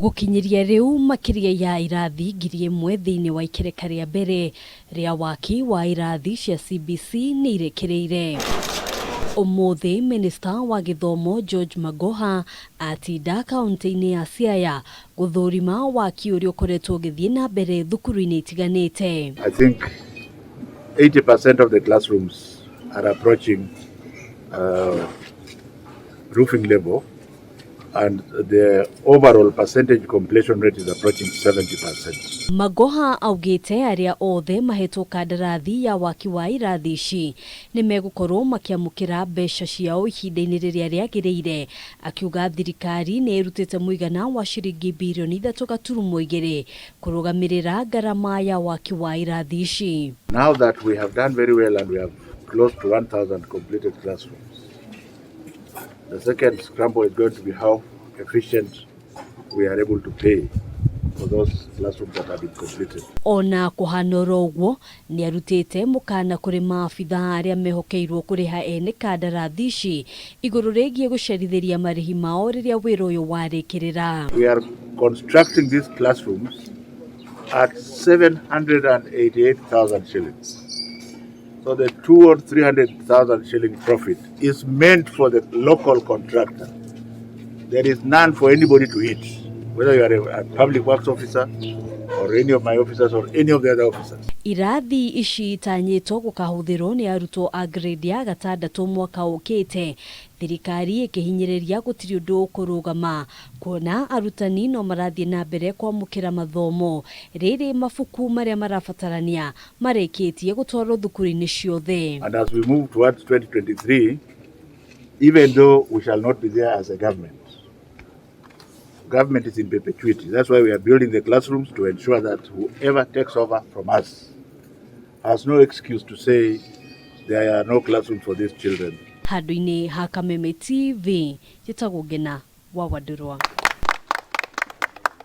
Gũkinyĩria rĩu makĩria ya irathi 1000 thĩinĩ wa ikereka rĩa mbere rĩa waki wa irathi cia CBC nĩ irekereire. Ũmũthĩ Minista wa gĩthomo George Magoha atinda kaunti-inĩ ya Siaya gũthũrima waki ũrĩa ũkoretwo ũgĩthiĩ na mbere thukuru-inĩ itiganĩte. I think 80% of the classrooms are approaching roofing level, and the overall percentage completion rate is approaching 70%. Magoha augĩte arĩa othe mahetwo kandarathi ya waki wa irathi ici nĩ megũkorwo makĩamũkĩra mbeca ciao ihinda-inĩ rĩrĩa rĩagĩrĩire, akiuga thirikari nĩ ĩrutĩte mũigana wa ciringi 3.2 birioni kũrũgamĩrĩra ngarama ya waki wa irathi ici. Now that we have done very well and we have close to 1,000 completed classrooms, the second scramble is going to be how efficient we are able to pay for those classrooms that have been completed. Ona kũhana oro ũguo, nĩ arutĩte mũkana kũrĩ maabitha arĩa mehokeirwo kũrĩha ene kandarathi ici igũrũ rĩgiĩ gũcerithĩria marĩhi mao rĩrĩa wĩra ũyũ warĩkĩrĩra. We are constructing these classrooms at 788,000 shillings. So the two or 300,000 shilling profit is meant for the local contractor. There is none for anybody to eat, whether you are a public works officer or any of my officers or any of the other officers. Irathi ici itanyĩtwo gũkahũthĩrwo nĩ arutwo a grade ya gatandatũ mwaka ũkĩte, thirikari ĩkĩhinyĩrĩria gũtirĩ ũndũ ũkũrũgama kuona arutani no marathiĩ na mbere kwamũkĩra mathomo rĩrĩ mabuku marĩa marabatarania marĩkĩtie gũtwarwo thukuru-inĩ ciothe. And as we move towards 2023, even though we shall not be there as a government, government is in perpetuity. That's why we are building the classrooms, to ensure that whoever takes over from us has no excuse to say there are no classrooms for these children. Handũ-inĩ ha Kameme TV, njĩtagwo Ngena wa Wandũrwa.